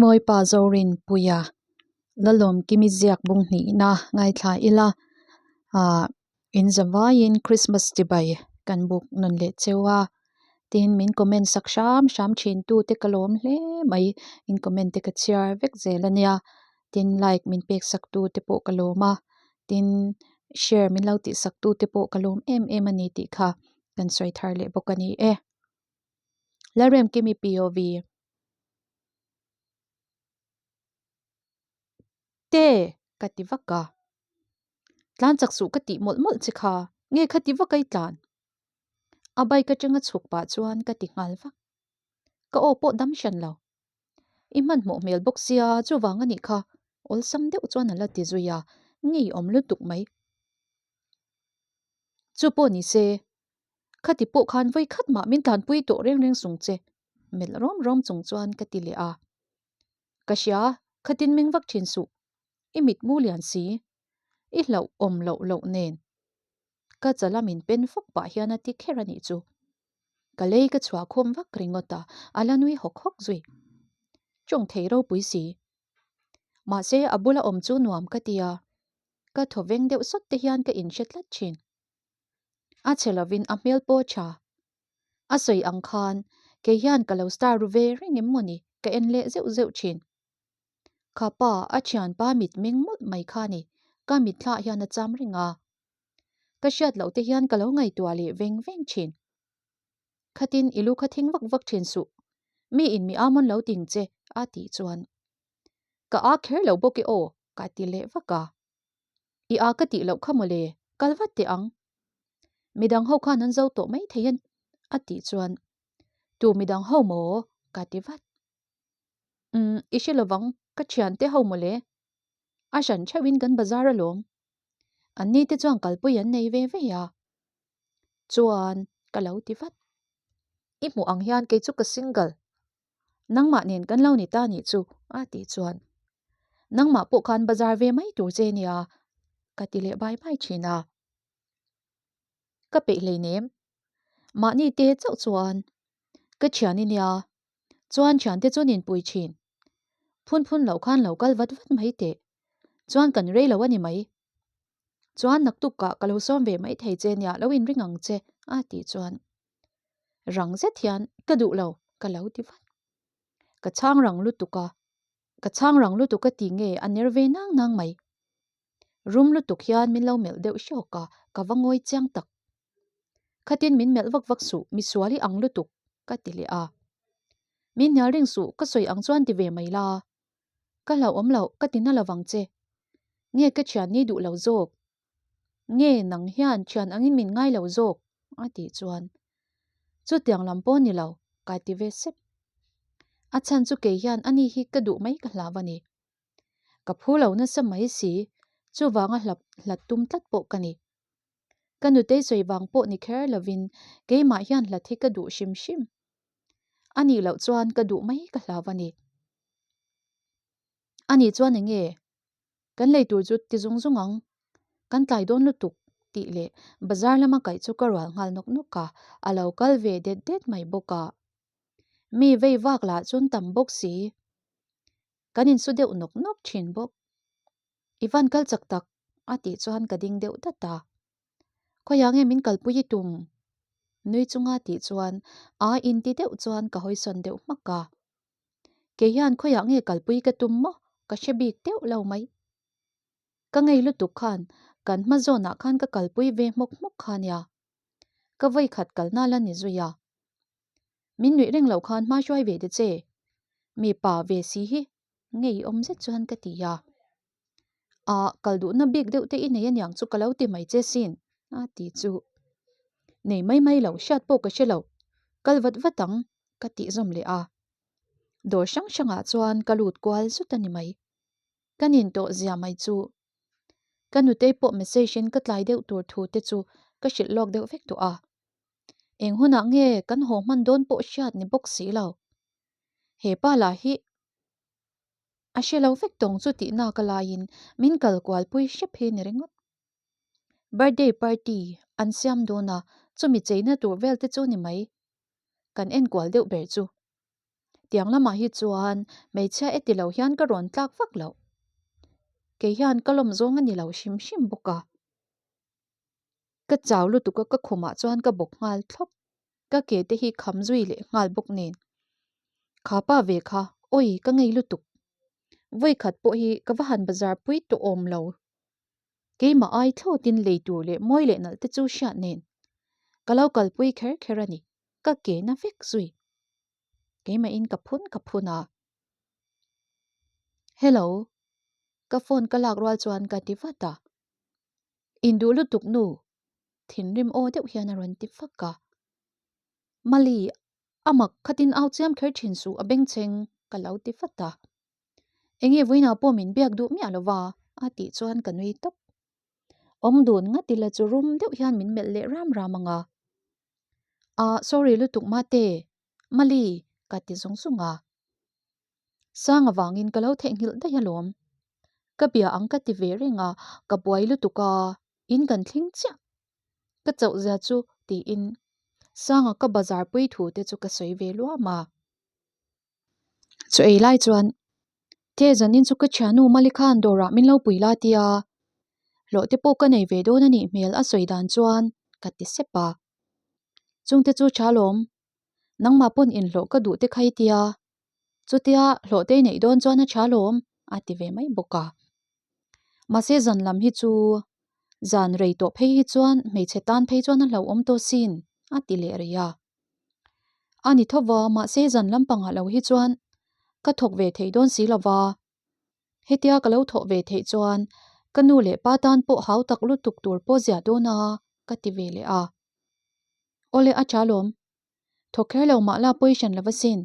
Hmingmawi pa Zorinpuia Lalawmkimi ziak bung hnihna ngaithla ila ah in zavaiin Christmas chibai kan buk nawn leh cheu a tin min comment sak hram hram thin tu te ka lawm hle mai in comment te ka chhiar vek zel ania tin like min pek sak tu te pawh ka lawm a tin share min lo tih sak tu te pawh ka lawm em em a ni tih kha kan sawi thar leh bawk a ni e. Lalremkimi POV. Te ka ti vak a. Tlan chak suh ka tih mawlh mawlh che kha, nge kha ti vak a i tlan? A bike atanga chhuk pah chuan ka ti nghal vak. Ka aw pawh dam hran lo. I hmanhmawh hmel bawk sia chuvang a nih kha, awlsam deuh chuan a la ti zui a, ngeiawm lutuk mai. Chu pawh ni se, Khati pawh khan vawi khat mah min tlanpui tawh reng reng sung che, melh rawm rawm chung chuan ka ti leh a. Ka hria, khatin meng vak thin suh, i mitmu lian si, i hlauh awm loh loh nen. Ka chala min pen fawk pah hian a ti kher a nih chu. Ka lei ka chhuah khawm vak ringawt a, a la nui hawk hawk zui. Tawng thei ropui si. Mahse a bula awm chu nuam ka ti a, ka thaw veng deuh sawt te hian ka inhre tlat thin. A che lovin a hmel pawh tha. A sawi ang khan kei hian ka lo star ru ve reng em mawni ka en leh zeuh zeuh thin. Kha pa a thianpa mit meng mawlh mai kha ni ka mitthlah hian a cham reng a. Ka hriat loh te hian ka lo ngaihtuah leh veng veng thin. Khatin i lu kha thing vak vak thin suh. Mi in mi amawn lo ting che a tih chuan ka a kher lo bawk e aw ka ti leh vak a. I a ka tih loh kha mawle, kal vat teh ang. Midang ho khan an zo tawh mai thei a tih chuan, Tu midang ho maw? ka ti vat. Umm, i hre lovang, ka thiante ho mawle. A hran theuhin kan bazar alawm. Anni te chuan kalpui an nei ve ve a. Chuan, ka lo ti vat. I hmuh ang hian kei chu ka single. Nangmah nen kan lo ni ta nih chu a tih chuan nangmah pawh khan bazar ve mai tur che nia ka ti leh bai bai thin a. Ka peih hleinem. Mahni te chauh chuan ka thian i nia chuan thiante chu nin pui thin. Phun phun loh khan lo kal vat vat mai teh. Chuan kan rei lo a ni mai. Chuan naktukah ka lo sawm ve mai thei che nia lo inring ang che a tih chuan Rang zet hian ka duh lo ka lo ti vat. Ka chhang rang lutuk a, ka chhang rang lutuk a ti nge a ner ve nang nang mai. Rum lutuk hian min lo melh deuh hrawk a, ka va ngawi chiang tak. Khatin min melh vak vak suh, misual i ang lutuk ka ti leh a. Min hnial ring suh, ka sawi ang chuan ti ve mai la. Ka hlauhawm loh, ka ti na lovang che. Nge ka thian ni duh lo zawk? Nge nang hian thian angin min ngai lo zawk? a tih chuan chutiang lam pawh ni lo ka ti ve sep. A chhan chu kei hian ani hi ka duh mai ka hlau a ni. Ka phu lo nasa mai si, chuvanga hlap hlat tum tlat pawh ka ni. Ka nutei sawi vang pawh ni kher lovin keimah hian hlat hi ka duh hrim hrim. A nih loh chuan ka duh mai ka hlau a ni. A nih chuan enge? Kan lei tur chu ti zung zung ang, kan tlai dawn lutuk tih leh bazar lama kaih chu ka rual nghal nawk nawk a, a lo kal ve det det mai bawk a. Mi vei vak lah chuan tam bawk si, kan insu deuh nawk nawk thin bawk. I van kal chak tak a tih chuan ka ding deuh dat a. Khawiah nge min kalpui i tum? Nui chunga tih chuan a inti deuh chuan ka hawisawn deuh hmak a. Kei hian khawiah nge kalpui ka tum maw? Ka hre bik deuh lo mai. Ka ngei lutuk khan kan hma zawnah khan ka kalpui ve hmawk hmawk kha nia. Ka vawi khat kalna la ni zui a. Min nuih reng loh khan hma hruai ve ta che. Mi pa ve si hi ngei awm zet chuan ka ti a. Ah, kal duhna bik deuh te i nei aniang chu ka lo ti mai che sin, a ti chu. Nei mai mai lo, hriat pawh ka hre lo. Kal vat vat ang, ka tih zawm leh a. Dawr hrang hrangah chuan ka lut kual zut a ni mai. Ka nin tawh zia mai chu. Ka nutei pawh message in ka tlai deuh tur thu te chu ka hrilh lawk deuh vek tawh a. Eng hunah nge kan haw hman dawn pawh hriat ni bawk si lo. He pa lah hi A hre lo vek tawng chu tih nak a laiin min kal kual pui hrep hi ni ringawt. Birthday party an siam dawn a, chumi cheina tur vel te chu ni mai. Kan enkual deuh ber chu. Tiang lamah hi chuan hmeichhia e ti lo hian ka rawn tlak vak loh. Kei hian ka lawm zawng a ni lo hrim hrim bawk a. Ka chau lutuk a ka khumah chuan ka bawk nghal thlawp. Ka ke te hi kham zui leh nghal bawk nen. Kha pa ve kha, awi ka ngei lutuk. Vawikhat pawh hi ka va han bazar pui tawh awm lo. Keimah ai thlawtin lei tur leh mawi leh nalh te chu hriat nen. Ka lo kalpui kher kher a ni, ka ke na vek zui. Keimahin ka phun ka phun a. Hello, ka phone ka lak rual chuan ka ti vat a. Induh lutuk nu, thinrim aw deuh hian a rawn ti fak a. Mali, a mak khatin au chiam kher thin suh a bengchheng ka lo ti vat a. Enge vawiinah pawh min biak duh miah lova a tih chuan ka nui tawp. Awm dun ngat ila chu rum deuh hian min melh leh ram ram ang a. Ah sorry lutuk mate, Mali ka ti zung zung a. Sang avangin ka lo theihnghilh daih alawm. Ka bia ang ka ti ve reng a, ka buai lutuk a, in kan thleng chiah. Ka chauh zia chu tiin Sanga ka bazar pui thu te chu ka sawi ve luam a. Chu ei lai chuan Te zanin chu ka thiannu Mali khan dawrah min lo pui la tia hlawh te pawh ka nei ve dawn a nih hmel a sawi dan chuan ka ti sep a. Chungte chu tha lawm, nangmah pawn inhlawh ka duh te kha i tia, chutia hlawh te i neih dawn chuan a tha lawm a ti ve mai bawk a. Mahse zan lam hi chu zan rei tawh phei hi chuan hmeichhe tan phei chuan a hlauhawm tawh sin a ti leh rih a. A ni tho va, mahse zan lampangah lo hi chuan ka thawk ve thei dawn si lo va. Hetia ka lo thawh ve theih chuan ka nu leh pa tan pawh hau tak lutuk tur pawh ziah dawn a, ka ti ve leh a. Awle a tha lawm. Thawk kher lo mah la pawi hran lo va sin.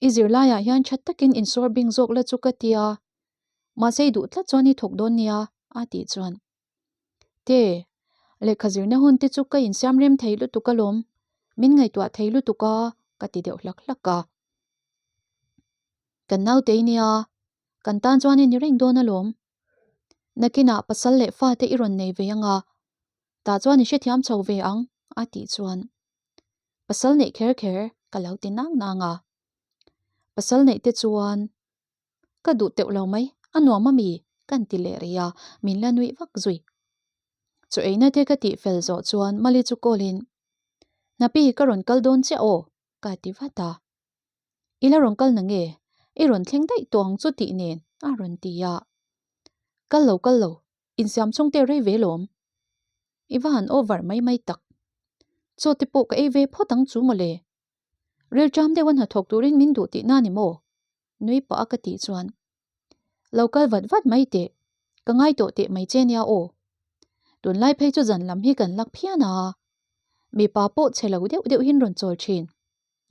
I zirlaiah hian tha takin insawr bing zawk la chu ka ti a, mahse i duh tlat chuan i thawk dawn nia, a tih chuan. Te, lehkha zirna hun te chu ka insiam rem thei lutuk alawm, min ngaihtuah thei lutuk a, ka ti deuh hlak hlak a. Kan nautei nia, kan tan chuan i ni reng dawn alawm. Nakinah pasal leh fate i rawn nei ve anga, tah chuan i hrethiam chho ve ang, a tih chuan pasal neih kher kher ka lo ti nang nang a. Pasal neih te chuan Ka duh teuh lo mai, a nuam ami? Kan ti leh rih a, min la nuih vak zui. Chaw eina te ka tih fel zawh chuan Mali chu call in, Hnapi ka rawn kal dawn chiah aw, ka ti vat a. I la rawn kal na nge? I rawn thleng daih tawh ang chu tih nen a rawn ti a. Kal lo kal lo, insiam chhung te rei ve lawm. I va han over mai mai tak. Chaw te pawh ka ei ve phawt ang chu mawle. Rilṭam deuh a hnathawk turin min duh tihna ni maw? Nui pah a ka tih chuan, Lo kal vat vat mai teh, ka ngai tawh teh mai che nia aw. Tunlai phei chu zan lam hi kan lak phian a, mipa pawh chhe lo deuh deuh hin rawn chawl thin.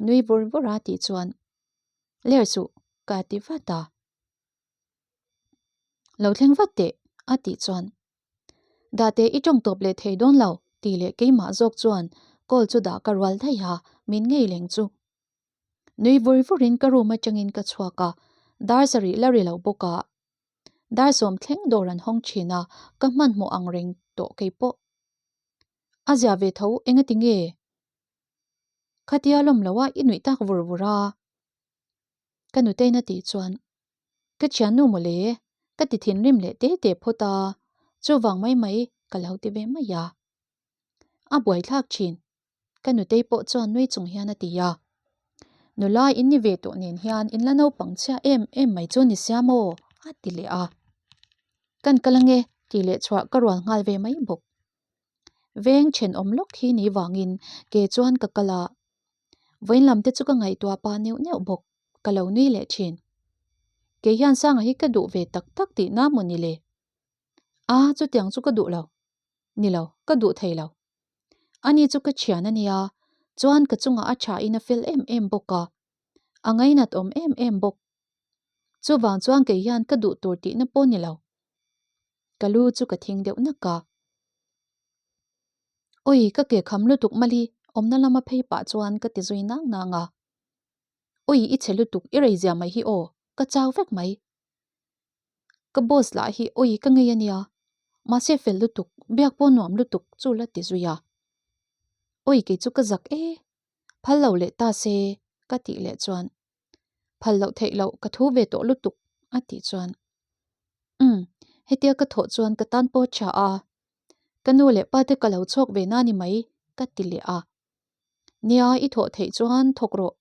Nui vur vur a tih chuan, Ler suh, ka ti vat a. Lo thleng vat teh, a tih chuan, Dahte i tawng tawp leh thei dawn lo, tih leh keimah zawk chuan call chu dah ka rual daih a, min ngei leng chu. Nui vur vurin ka room atangin ka chhuak a, dar sarih la ri lo bawk a, dar sawm thleng dawr an hawng thin a, ka hmanhmawh ang reng tawh kei pawh. A zia ve tho, engati nge? Khatia lawm lo a i nuih tak vur vur a. Ka nutein a tih chuan, Ka thiannu mawle, ka ti thinrim leh te te phawt a, chuvang mai mai ka lo ti ve mai a. A buaithlak thin, Ka nutei pawh chuan nui chung hian a ti a. Nula in ni ve tawh nen hian in la naupang chhia em em mai chu ni sia maw? a ti leh a. Kan kal ange tih leh chhuah ka rual nghal ve mai bawk. Veng thenawm lawk hi ni vangin ke chuan ka kal a. Vawiin lam te chu ka ngaihtuah pah neuh neuh bawk, ka lo nui leh thin. Kei hian Sanga hi ka duh ve tak tak tihna maw ni le? A, chutiang chu ka duh lo. Ni lo, ka duh thei lo. Ani chu ka thian a nia, chuan ka chungah a tha in a fel em em bawk a, a ngainat awm em em bawk. Chuvang chuan kei hian ka duh tur tihna pawh ni lo. Ka lu chu ka thing deuh nak a. Awi, ka ke kham lutuk mali, awmna lama phei pah chuan ka ti zui nang nang a. Awi, i chhe lutuk, i rei zia mai hi aw, ka chau vek mai. Ka boss lah hi awi ka ngei ania, mahse fel lutuk, biak pawh nuam lutuk chu la ti zui a. Awi kei chu ka zak e, phal lo leh ta se ka tih leh chuan. Phal loh theih loh ka thu ve tawh lutuk a tih chuan Umm, hetia ka thawh chuan ka tan pawh tha a, ka nu leh pa te ka lo chhawk ve na ni mai ka ti leh a. Nia i thawh theih chuan thawk rawh.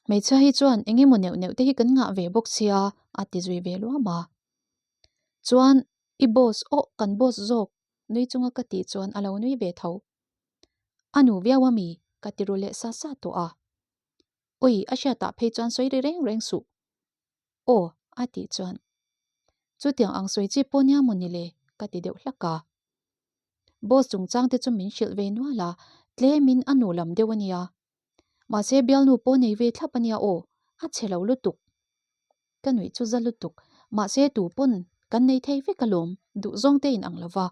Hmeichhia hi chuan eng emaw neuh neuh te hi kan ngah ve bawk sia a ti zui ve luam a. Chuan i boss aw kan boss zawk nui chunga ka tih chuan a lo nui ve tho. A nu viau a mi ka ti ru leh sa sa tawh a. Ui a hriatah phei chuan sawi ri reng reng suh. Aw a tih chuan chutiang ang sawi chi pawh nia maw ni le ka ti deuh hlak a. Boss chungchang te chu min hrilh ve nual a, tlemin a nu lam deuh a nia. Mahse bialnu pawh nei ve thlap a nia aw, a chhe lo lutuk. Ka nuih chu za lutuk, mahse tu pawn kan nei thei vek alawm, duhzawng te in ang lo va.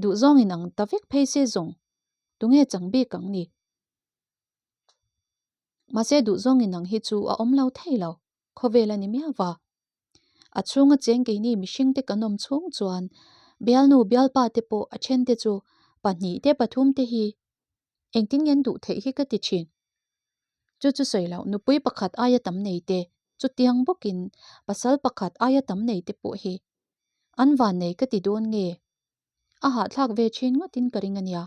Duhzawng in ang ta vek phei se zawng, tunge chang bik ang ni? Mahse duhzawng in ang hi chu a awm lo thei lo, khawvel a ni miau va. A chhunga cheng keini mihring te kan awm chhung chuan bialnu bialpa te pawh a then te chu pahnih te pathum te hi engtin nge an duh theih hi ka ti thin. Chu chu sawi loh nupui pakhat aia tam nei te chutiang bawkin pasal pakhat aia tam nei te pawh hi an van nei ka ti dawn nge a hahthlak ve thin ngawtin ka ring a nia.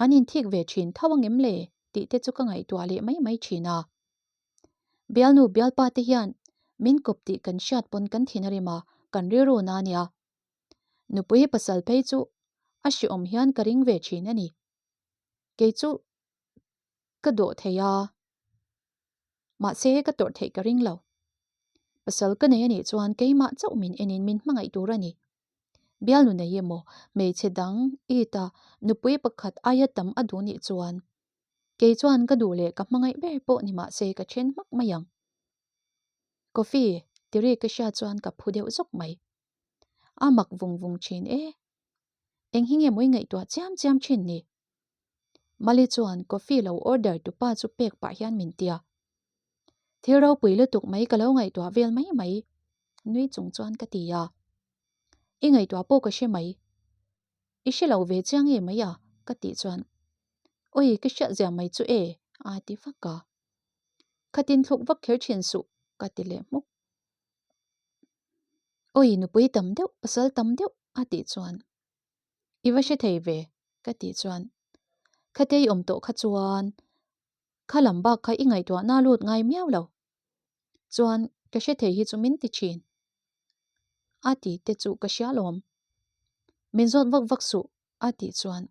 An inthik ve thin tho angem le tih te chu ka ngaihtuah leh mai mai thin a. Bialnu bialpa te hian min kawp tih kan hriat pawn kan thin a rim a, kan rilru na a nia. Nupui pasal phei chu a hriawm hian ka ring ve thin a ni. Kei chu ka dawh thei a, mahse ka tawrh theih ka ring lo. Pasal ka nei a nih chuan keimah chauh min enin min hmangaih tur a ni. Bialnu nei emaw hmeichhe dang it a nupui pakhat aia tam a duh nih chuan Kei chuan ka duh leh ka hmangaih ber pawh ni mahse ka then hmak mai ang. Coffee ti ri ka hria chuan ka phu deuh zawk mai. A mak vung vung thin e. Eng hi nge mawi ngaihtuah chiam chiam thin ni? Mali chuan coffee lo order tu pa chu pek pah hian min tia. Thil ropui lutuk mai ka lo ngaihtuah vel mai mai nui chung chuan ka ti a. I ngaihtuah pawh ka hre mai. I hre lo ve chiang nge mai a? ka tih chuan Awi ka hriat zia mai chu e a ti vak a. Khatin thluk vak kher thin suh ka ti leh hmuk. Awi nupui tam deuh pasal tam deuh a tih chuan I va hre thei ve ka tih chuan Khatei awm tawh kha chuan kha lam bak kha i ngaihtuahna lut ngai miau lo chuan ka hre thei hi chu min ti thin. A ti te chu ka hria lawm. Min zawt vak vak suh a tih chuan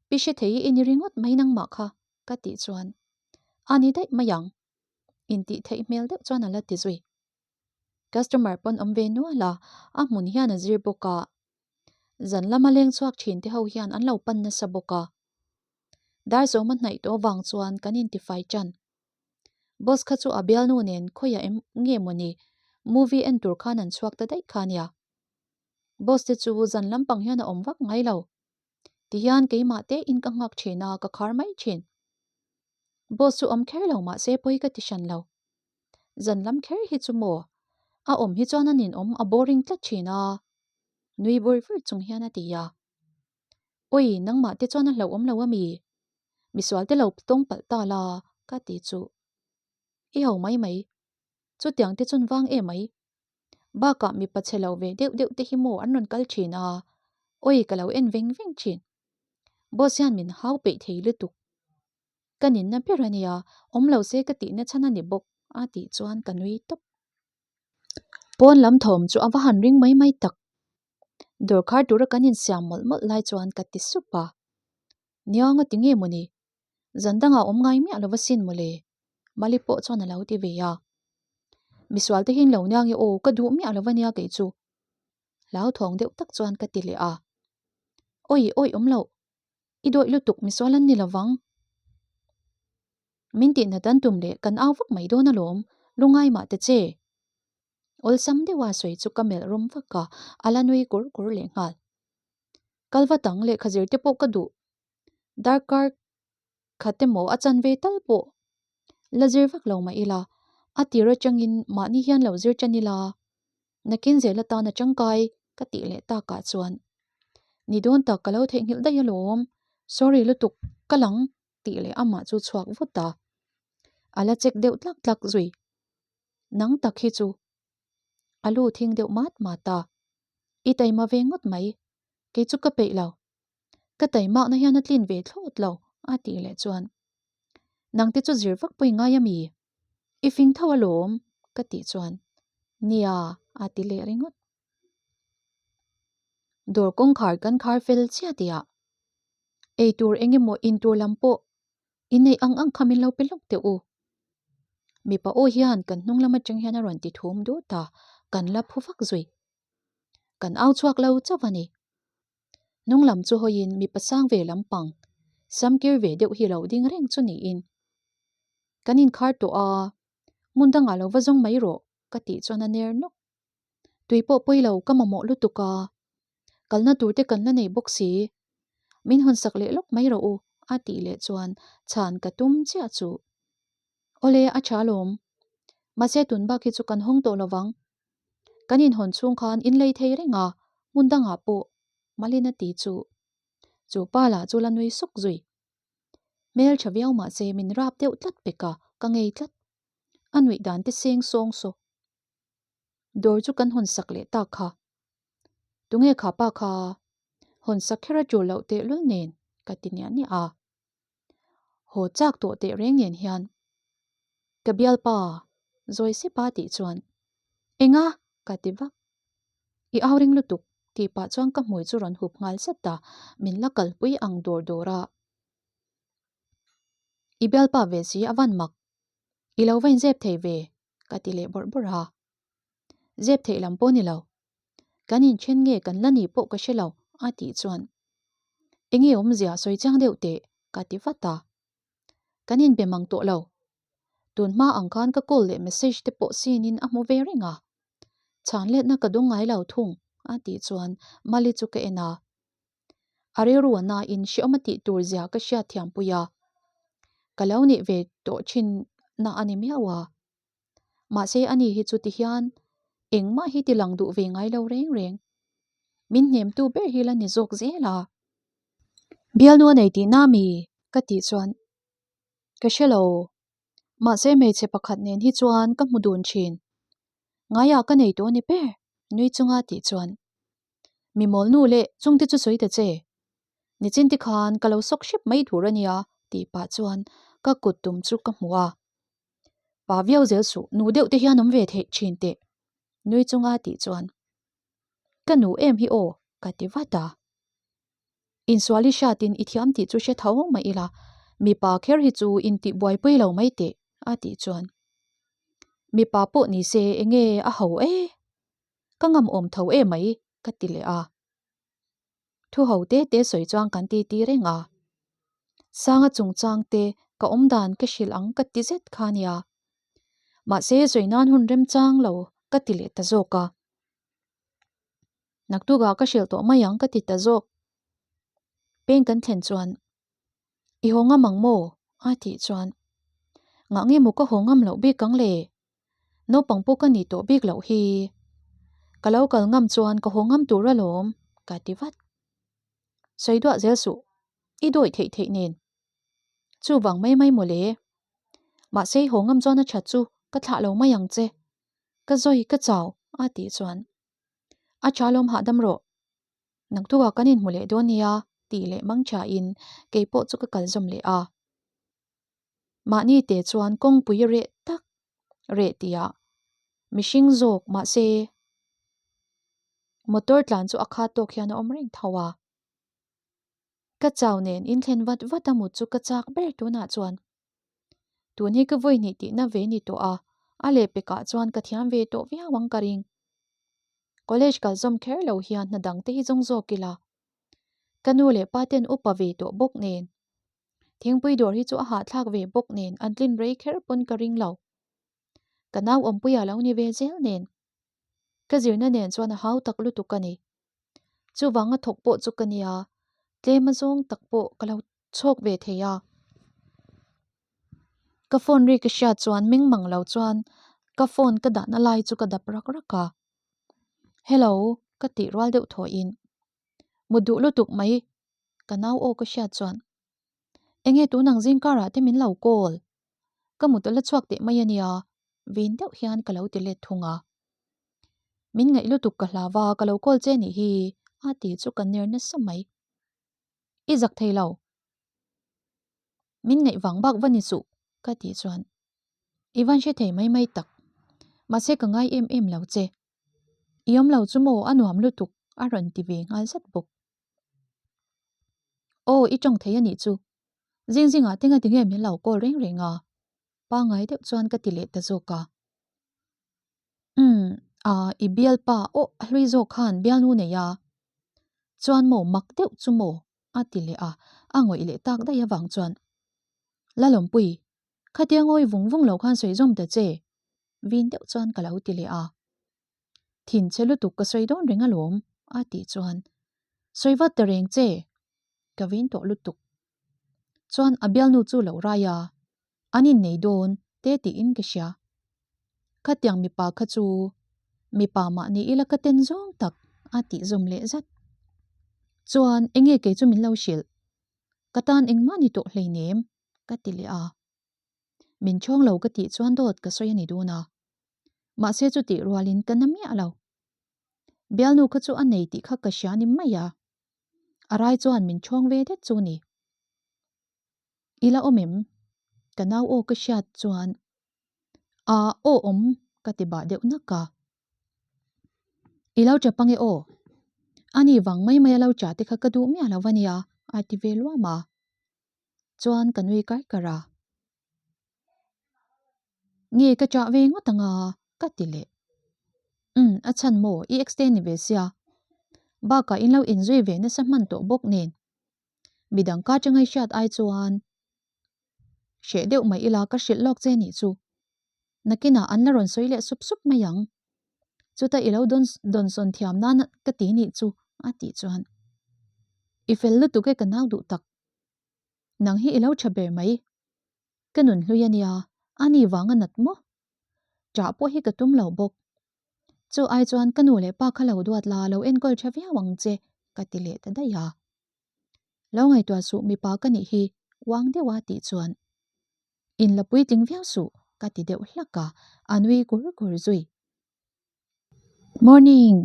Pi hre thei i ni ringawt mai nangmah kha ka tih chuan a ni daih mai ang intih theih hmel deuh chuan a la ti zui. Customer pawn awm ve nual a, a hmun hian a zir bawk a. Zan lama leng chhuak thin te ho hian an lo pan nasa bawk a. Dar zawma hnaih tawh vang chuan kan intifai tan. Boss kha chu a bialnu nen khawiah em nge mawni movie en tur khan an chhuak ta daih kha nia. Boss te chu zan lampang hian a awm vak ngai lo. Tihian keimah te in ka nghak thin a, ka khar mai thin. Boss chu awm kher lo mahse pawi ka ti hran lo. Zan lam kher hi chu maw? A awm hi chuan a ninawm a boring tlat thin a. Nui vur vur chung hian a ti a. Awi, nangmah te chuan a hlauhawm lo a mi? Misual te lo tawng palh ta la ka ti chu. I ho mai mai. Chutiang te chun vang em mai. Bakah mipa chhe lo ve deuh deuh te hi maw an rawn kal thin a, awi ka lo en veng veng thin. Boss hian min hau peih thei lutuk. Ka ninna ber a nia, awm lo se ka tihna chhan a ni bawk a tih chuan ka nui tawp. Pawn lam thawm chu a va han ring mai mai tak. Dawrkhar tura kan insiam mawlh mawlh lai chuan ka ti sup a. Nia nga ti nge mawni? Zan dangah awm ngai miah lova sin mawle. Mali pawh chuan a lo ti ve a. Misual te hian lo nia nge aw ka duh miah lova nia kei chu. Hlauthawng deuh tak chuan ka ti leh a. Awi awi awm loh. I dawih lutuk misual an ni lovang. Min tihna dan tum leh kan au vak mai dawn alawm, lungai mah ta che. Awlsam deuha sawi chu ka melh rawm vak a, a la nui kur kur leh nghal. Kal va tang lehkha zir te pawh ka duh. Darkar khat emaw a chan ve tal pawh la zir vak lo mah ila, a tir atangin mahni hian lo zir tan ila, nakin zel atan a tangkai ka tih leh takah chuan ni dawn tak ka lo theihnghilh daih alawm, sorry lutuk ka lang tih leh amah chu chhuak vut a. A la check deuh tlak tlak zui. Nang tak hi chu a lu thing deuh mat mat a. I taima ve ngawt mai. Kei chu ka peih lo. Ka taimakna hian a tlin ve thlawt lo a tih leh chuan Nang te chu zir vak pawh i ngai a mi? I fing tho alawm ka tih chuan Nia a ti leh ringawt. Dawr kawngkhar kan khar fel chiah tihah ei tur eng emaw in tur lam pawh i neih ang ang kha min lo pe lawk teh u. Mipa aw hian kan hnung lam atang hian a rawn ti thum dut a, kan la phu vak zui. Kan au chhuak lo chauh a ni. Hnung lam chu hawiin mipa sang ve lampang, sam kir ve deuh hi lo ding reng chu niin. Kan inkhar tawh a, hmun dangah lo va zawng mai rawh ka tih chuan a ner nawk. Tui pawh pawi lo ka mamawh lutuk a, kalna tur te kan la nei bawk si. Min hawn sak leh lawk mai rawh u a tih leh chuan chhan ka tum chiah chu. Awle a tha alawm. Mahse tun bak hi chu kan hawng tawh lovang. Kan inhawn chhung khan in lei thei reng a, hmun dangah pawh Malina ti chu. Chu pa lah chu la nui suk zui. Hmel tha viau mahse min rap deuh tlat pek a, ka ngei tlat. A nuih dan te seng sawng saw. Dawr chu kan hawn sak leh tak kha. Tunge kha pa kha hawn sak kher a tul loh tehlul nen ka ti niah niah a. Haw chak tawh teh reng nen hian ka bialpa zawi sep a tih chuan Enga? ka ti vak. I au ring lutuk tih pah chuan ka hmui chu rawn hup nghal zet a, min la kalpui ang dawr dawr a. I bialpa ve si a van mak. I lo va inzep thei ve ka ti leh bawrh bawrh a. Zep theih lam pawh ni lo. Kan inthen nge kan la nih pawh ka hre lo a tih chuan Enge awmzia sawi chiang deuh teh ka ti vat a. Kan inbe mang tawh lo. Tun hma ang khan ka call leh message te pawh sin in a hmu ve reng a. Chhan letna ka dawng ngai lo thung a tih chuan Mali chu ka en a. A rilru a nain hreawm a tih tur zia ka hriat thiam pui a. Ka lo nih ve tawh thin na a ni miau a. Mahse ani hi chu ti hian engmah hi ti lang duh ve ngai lo reng reng. Min hnemtu ber hi la ni zawk zel a. Bialnu a nei tihna mi? Ka tih chuan ka hre lo. Mahse hmeichhe pakhat nen hi chuan ka hmu dun thin. Ngaiah ka nei tawh a ni ber nui chunga tih chuan Mi mawl nu leh chungte chu sawi ta che. Nichin ti khan ka lo sawk hrep mai tur a nia tih pah chuan ka kut tum chu ka hmu a. Pa viau zel suh, nu deuh te hian awm ve theih thin teh. Nui chunga tih chuan ka nu em hi aw ka ti vat a. Insual i hriatin i thiam tih chu hre tho mai ila, mipa kher hi chu intih buaipui lo mai teh a tih chuan mipa pawh ni se enge a ho e. Ka ngam awm tho e mai ka ti leh a. Thu ho te te sawi chuan kan ti ti reng a. Sanga chungchang te ka awm dan ka hrilh ang ka ti zet kha nia. Mahse sawi nan hun remchang lo ka ti leh ta zawk a. Naktukah ka hrilh tawh mai ang ka ti ta zawk. Peng kan thlen chuan I haw ngam ang maw? a tih chuan Ngah nge maw ka haw ngam loh bik ang le? Naupang pawh ka nih tawh bik loh hi. Ka lo kal ngam chuan ka haw ngam tur alawm ka ti vat. Sawi duah zel suh, i dawih theih theih nen. Chuvang mai mai maw le. Mahse i haw ngam chuan a that chu ka thlah lo mai ang che. Ka zawi ka chau a tih chuan A tha lawm hahdam rawh. Naktukah kan inhmu leh dawn nia tih leh mang thain kei pawh chu ka kal zawm leh a. Mahni te chuan kawngpui reh tak reh tihah mihring zawk mahse motor tlan chu a khat tawk hian a awm reng tho a. Ka chau nen inthlen vat vat a mut chu ka chak ber tunah chuan. Tun hi ka vawi hnih tihna ve ni tawh a, a lehpekah chuan ka thiam ve tawh viau ang ka ring. College kal zawm kher lo hian hna dang te hi zawng zawk ila. Ka nu leh pa ten upa ve tawh bawk nen. Thingpui dawr hi chu a hahthlak ve bawk nen an tlin rei kher pawn ka ring lo. Ka nau awmpuia lo ni ve zel nen. Ka zirna nen chuan a hau tak lutuk a ni. Chuvanga thawk pawh chu ka nia, tlem a zawng tak pawh ka lo chhawk ve thei a. Ka phone ri ka hriat chuan meng mang lo chuan ka phone ka dahna lai chu ka dap rak rak a. Hello ka tih rual deuh thawhin mut duh lutuk mai ka nau aw ka hriat chuan enge tunang zing karah te min lo call? Ka mut a la chhuak teh mai a nia, vin deuh hian ka lo ti let thung a. Min ngaih lutuk ka hlau a, ka lo call che nih hi, a ti chu ka ner nasa mai. I zak thei lo. Min ngaih vang bak va ni suh, ka tih chuan. I van hre thei mai mai tak. Mahse ka ngai em em lo che. I awm lo chu maw a nuam lutuk, a rawn ti ve nghal zat bawk. Aw, i tawng thei a nih chu. Zing zingah te nga tinge min lo call reng reng a? Pangngai deuh chuan ka ti leh ta zawk a. Umm, aa, i bialpa aw a hlui zawk khan bialnu nei a. Chuan maw mak deuh chu maw? a ti leh a, a ngawih leh tak daih avang chuan. Lalawmpui, khatia ngawi vung vung lo khan sawi zawm ta che, vin deuh chuan ka lo ti leh a. Thin che lutuk ka sawi dawn reng alawm, a tih chuan, Sawi vat ta reng che, ka vin tawh lutuk. Chuan a bialnu chu lo rai a, an innei dawn te tiin ka hria. Khatiang mipa kha chu mipa mah ni ila ka ten zawng tak, a tih zawm leh zat. Chuan enge kei chu min lo hrilh? Ka tan engmah ni tawh hleinem, ka ti leh a. Min chhawng lo ka tih chuan dawt ka sawi a ni dawn a. Mahse chutih rualin ka na miah lo. Bialnu kha chu a nei tih kha ka hria ni mai a. A rai chuan min chhawng ve det chu ni. I la awm em? Ka nau aw ka hriat chuan a aw awm ka ti bah deuh nak a. I lo tap ange aw. Ani vang mai mai a lo cha te kha ka duh miah lo va nia a ti ve luam a. Chuan ka nui kar kar a. Nge ka chah ve ngawt anga ka ti leh. Umm a chhan maw i ex te ni ve sia. Bakah in lo inzui ve nasa hman tawh bawk nen. Midang ka changa i hriat ai chuan hreh deuh mai ila ka hrilh lawk che nih chu. Nakinah an la rawn sawi leh sup sup mai ang. Chuta i lo dawn dawnsawn thiam nan ka ti nih chu a tih chuan. I fel lutuk e ka nau duh tak. Nang hi i lo tha ber mai. Ka nun hlui a nia, a ni vang a nat maw? Ṭah pawh hi ka tum lo bawk. Chu ai chuan ka nu leh pa kha lo duat la, lo enkawl ṭha viau ang che, ka ti leh ta daih a. Lo ngaihtuah suh mipa ka nih hi, uang deuh a tih chuan. In la puitling viau suh, ka ti deuh hlak a, a nui kur kur zui. Morning!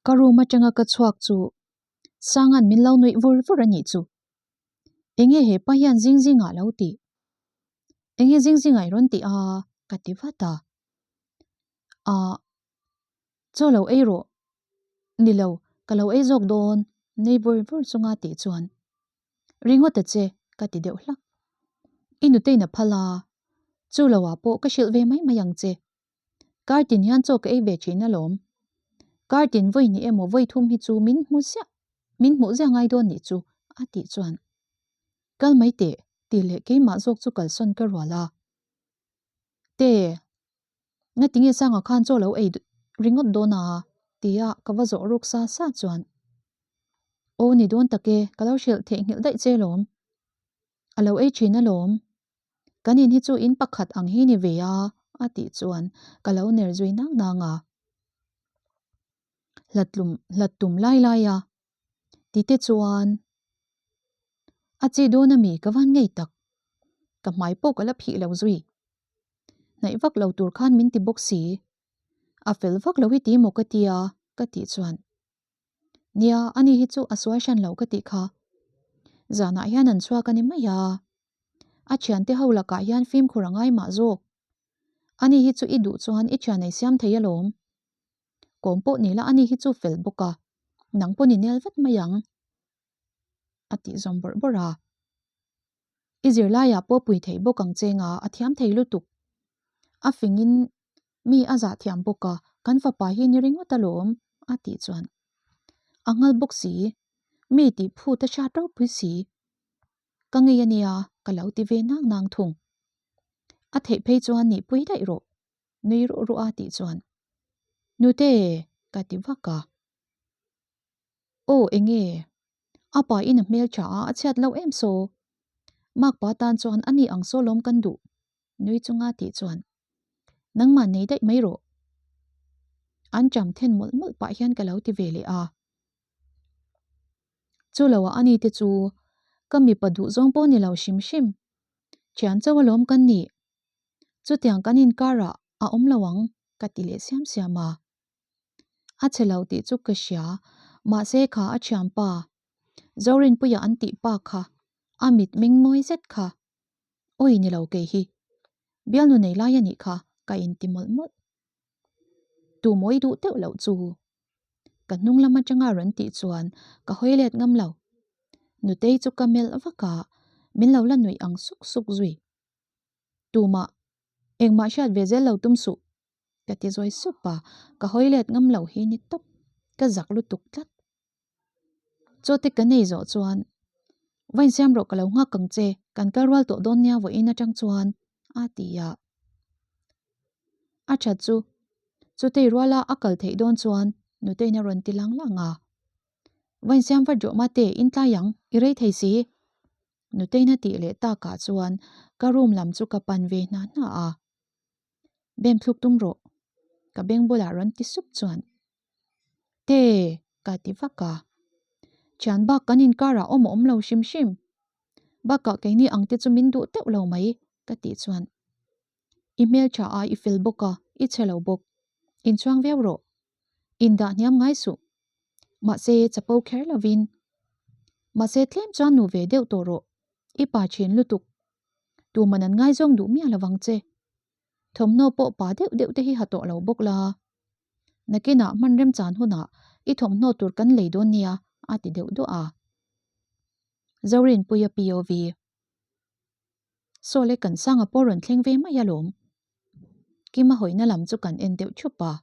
Ka room atanga ka chhuak chu Sanga'n min lo nuih vur vur a nih chu. Enge he pa hian zing zingah lo tih? Enge zing zingah i rawn tih a? Ka ti vat a. Ahh. Chaw lo ei rawh. Ni lo, ka lo ei zawk dawn, nui vur vur chunga tih chuan. Ringawt a che, ka ti deuh hlak. I nutein a phal a, chu lo ah pawh ka hrilh ve mai mai ang che. Kar tin hian chaw ka ei ve thin alawm. Kar tin vawi hnih emaw vawi thum hi chu min hmu ziah, min hmuh ziah ngai dawn nih chu, a tih chuan. Kal mai teh, tih leh keimah zawk chu kalsawn ka rual a. Te, ngatinge Sanga khan chaw lo ei ringawt dawn a? tia ka va zawh ruk sa sa chuan. Aw ni dawn tak e, ka lo hrilh theihnghilh daih che lawm. A lo ei thin alawm. Kan in hi chu in pakhat ang hi ni ve a, a tih chuan ka lo ner zui nang nang a. Hlat tlum hlat tum lai lai a tite chuan a chi dawn ami ka van ngei tak. Ka hmai pawh ka la phih lo zui. Hnaih vak lo tur khan min ti bawk si. A fel vak lo hi ti maw ka tia ka tih chuan. Nia, ani hi chu a sual hran lo ka tih kha. Zanah hian an chhuak a ni mai a. A thiante ho lakah hian fimkhur a ngai mah zawk. Ani hi chu i duh chuan i thian ei siam thei alawm. Kawm pawh ni la ani hi chu fel bawk a, nang pawn i nel vat mai ang. A tih zawm bawrh bawrh a. I zirlaiah pawh pui thei bawk ang che nga a thiam thei lutuk. A fingin mi a zah thiam bawk a, kan fapa hi ni ringawt alawm, a tih chuan. A nghal bawk si, mi tih phut a hriat ropui si. Ka ngei a nia, ka lo ti ve nang nang thung. A theih phei chuan nihpui daih rawh, nui ruh ruh a tih chuan. Nute, ka ti vak a. Aw enge? A pa in a hmel tha a, a chhiat loh em saw? Makpa tan chuan a ni ang saw lawm kan duh, nui chunga tih chuan. Nangmah nei daih mai rawh. An cham then mawlh mawlh pah hian ka lo ti ve leh a. Chu lo ah ani te chu ka mipa duh zawng pawh ni lo hrim hrim. Thian chauh alawm kan nih. Chutiang kan inkarah a awm lo ang ka ti leh siam siam a. A chhe lo tih chu ka hria, mahse kha a thianpa Zorinpuia an tih pa kha a mit meng mawi zet kha. Awi ni lo kei hi. Bialnu nei lai a nih kha ka inti mawlh mawlh. Tu mawi duh teuh loh chu. Ka hnung lam atanga rawn tih chuan ka hawi let ngam lo. Nutei chu ka melh vak a, min lo la nuih ang suk suk zui. Tumah engmah hriat ve zel lo tum suh. Ka ti zawi sup a, ka hawi let ngam lo hi ni tawp, ka zak lutuk tlat. Chaw te ka nei zawh chuan, Va insiam rawh ka lo nghak ang che, kan kal rual tawh dawn nia vawiin atang chuan, a ti a. A that chu, chutei ruala a kal theih dawn chuan Nutei'n a rawn ti lang lang a. Va insiam vat rawh mate, in tlai ang, i rei thei si. Nutei'n a tih leh takah chuan ka room lam chu ka pan ve hna hna a. Bem thluk tum rawh, ka beng bulah rawn ti sup chuan. Te, ka ti vak a. Thian bak kan inkarah awm a awm lo hrim hrim. Bakah keini ang te chu min duh teuh lo mai, ka tih chuan. I hmeltha a, i fel bawk a, i chhe lo bawk. Inchhuang viau rawh. Indah hniam ngai suh. Mahse, chapo kher lovin. Mahse, tlem chuan nu ve deuh tawh rawh. I pa thin lutuk. Tuman an ngaizawng duh miah lovang che. Thawmhnaw pawh pa deuh deuh te hi ha tawh lo bawk la. Nakinah hman remchan hunah i thawmhnaw tur kan lei dawn nia a ti deuh duah a. Zorinpuia POV. Saw le kan sanga pawh rawn thleng ve mai alawm. Kima hawina lam chu kan en deuh thup a.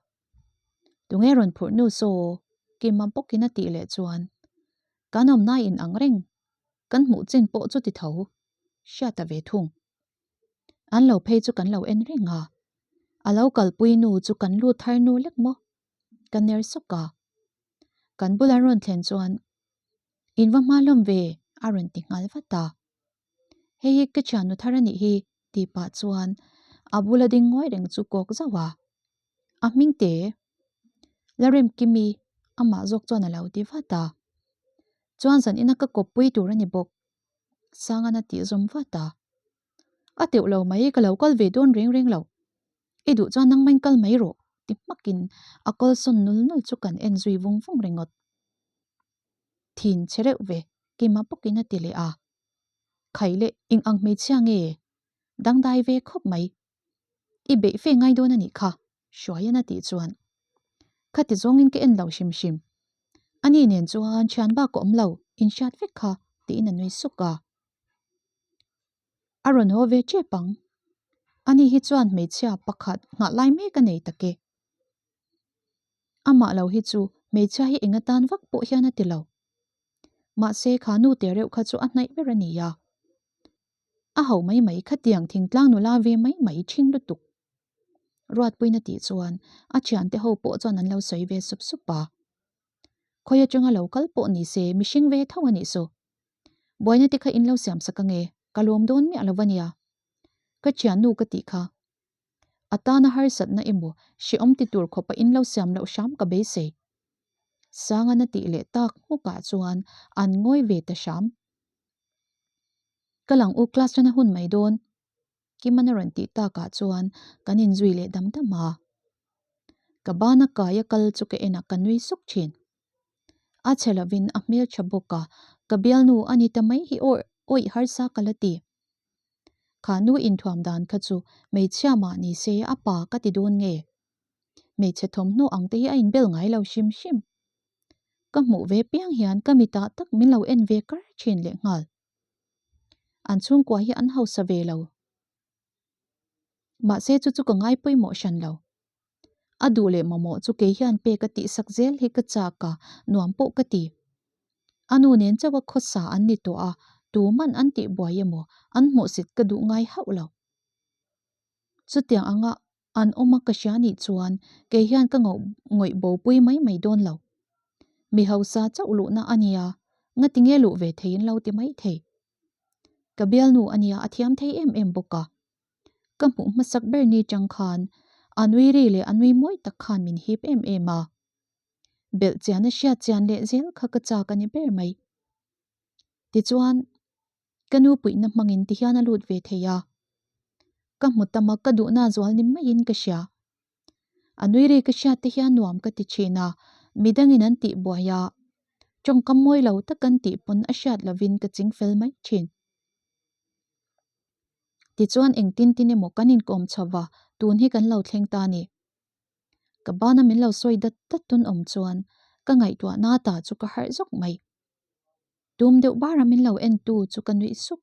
Tunge rawn phurh nu saw Kima bawkin a tih leh chuan kan awmna in ang reng kan hmuh chin pawh chu ti tho hriat a ve thung. An lo phei chu kan lo en reng a, a lo kalpui nu chu kan lut thar nu lek maw? Ka ner sawk a. Kan bula rawn thlen chuan In va hma hlawm ve a rawn ti nghal vat a. Hei hi ka thiannu thar a nih hi tih pah chuan a bula ding ngawi reng chu kawk zauh a. A hming te Laremkimi amah zawk chuan a lo ti vat a. Chuan zan ina ka kawppui tur a ni bawk. Sangan a tih zawm vat a. A teuh lo mai, ka lo kal ve dawn reng reng lo. I duh chuan nangmain kal mai rawh, ti hmakin a kawlsawn nul nul chu kan en zui vung vung ringawt. Thin che reuh ve, keimah bawkin a ti leh a. Khai leh eng ang hmeichhia nge? Dangdai ve khawp mai. I beih fe ngai dawn a nih kha, Hruaian a tih chuan. Khati zawngin ka en lo hrim hrim. Ani nen chuan thian bak a awm lo, inhriat vek kha, tiin a nui suk a. A rawn haw ve tep ang. Ani hi chuan hmeichhia pakhat nghah lai mek a nei tak e. Amah lo hi chu hmeichhia hi eng atan vak pawh hian a ti lo. Mahse kha nu te reuh kha chu a hnaih ber a ni a. A ho mai mai khatiang thingtlang nula ve mai mai thin lutuk. Ruatpuina tih chuan a thiante ho pawh chuan an lo sawi ve sup sup a. Khawi atanga lo kal pawh ni se mihring ve tho a nih chu. Buaina te kha in lo siam sak ange, ka lawm dawn miah lo ania. Ka thiannu ka tih kha. A tana harsatna emaw hrehawm ti tur khawpa in lo siam loh hram ka beisei. Sangan a tih leh tak hmukah chuan an ngawi ve ta hram. Ka lang u class rana hun mai dawn. Kiman a rawn tih takah chuan kan inzui leh dam dam a. Ka bana kaia kal chu ka en a ka nui suk thin. A chhe lovin a hmel tha bawk a, ka bialnu a ni ta mai hi awih awih harsa ka la ti. Kha nu inthuam dan kha chu hmeichhia mah ni se a pa ka ti dawn nge? Hmeichhe thawmhnaw ang te hi a inbel ngai lo hrim hrim. Ka hmuh ve piang hian ka mitah tak min lo en ve kar thin lehnghal. An chhungkua hi an hausa ve lo. Mahse chu chu ka ngai pawimawh hran lo. A duh leh mamawh chu kei hian pek a tihsak zel hi ka chak a, nuam pawh ka ti. A nu nen chauh a khawsa an ni tawh a, tuman an tih buai emaw an hmuhsit ka duh ngai hauh lo. Chutiang anga an awm a ka hria nih chuan kei hian ka ngawih bopui mai mai dawn lo. Mi hausa chauh luhna a nia, ngati nge luh ve thei in lo ti mai thei. Ka bialnu a nia a thiam thei em em bawk a. Ka hmuh hmasak ber ni chang khan a nui ri leh a nui mawi tak khan min hip em em a. Belh chian a hriat chian leh zel kha ka chak a ni ber mai. Tichuan, ka nu puihna hmangin tihian a lut ve thei a. Ka hmu tam a, ka duhna zual ni maiin ka hria. A nui ri ka hriat te hian nuam ka ti thin a, midangin an tih buai a, tawngkam mawi lo tak an tih pawn a hriat lovin ka ching fel mai thin. Tichuan engtin tin emaw kan inkawm chho va, tun hi kan lo thleng ta a ni. Ka bana min lo sawi dat dat tun awm chuan ka ngaihtuahna ta chu ka harh zawk mai. Tum deuh bara min lo en tu chu ka nuih suk.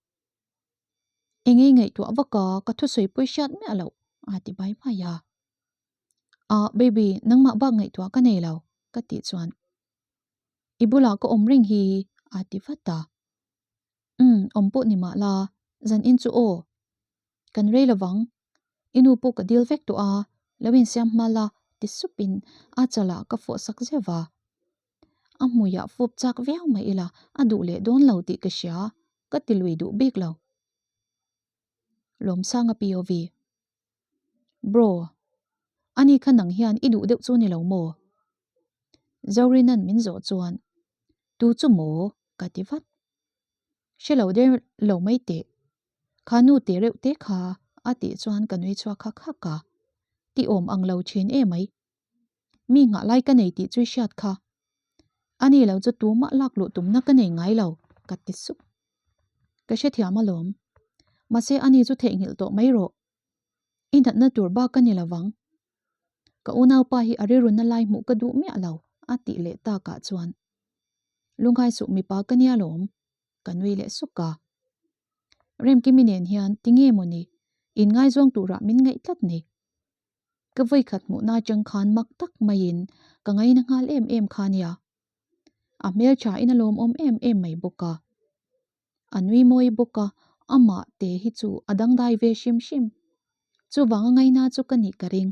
Eng ei ngaihtuah vak a, ka thusawi pawi hriat miah loh a ti bai bai a. Ah baby, nangmah bak ngaihtuah ka nei lo ka tih chuan i bulah ka awm reng hi a ti vat a. Umm, awm pawh ni mah la, zan in chu aw. Kan rei lovang, i nu pawh ka dil vek tawh a, lo insiam hma la ti supin a chalah ka fawh sak zeuh va. A hmuiah fawp chak viau mai ila a duh leh dawn lo tih ka hria, ka ti lui duh bik lo. Lawmsanga POV. Bro, ani kha nang hian i duh deuh chu ni lo maw? Zorina'n min zawh chuan, Tu chu maw? ka ti vat. Hre lo der lo mai teh. Kha nu teh reuh te kha a tih chuan ka nui chhuak hak hak a. Ti awm ang lo thin e mai. Mi nghah lai ka nei tih chu i hriat kha. Ani lo chu tumah lak luh tumna ka nei ngai lo, ka ti sup. Ka hrethiam alawm. Mahse ani chu theihnghilh tawh mai rawh. I natna tur bak ka ni lovang. Ka unaupa hi a rilruna lai hmuh ka duh miah lo, a tih leh takah chuan. Lunghai suh mipa ka nia lawm, ka nui leh suk a. Remkimi nen hian tinge mawni inngaizawng turah min ngaih tlat ni. Ka vawikhat hmuhna atang khan mak tak maiin ka ngaina nghal em em kha nia. A hmeltha in a lawmawm em em mai bawk a. A nui mawi bawk a, amah te hi chu a dangdai ve hrim hrim. Chuvang a ngaina chu ka nih ka ring.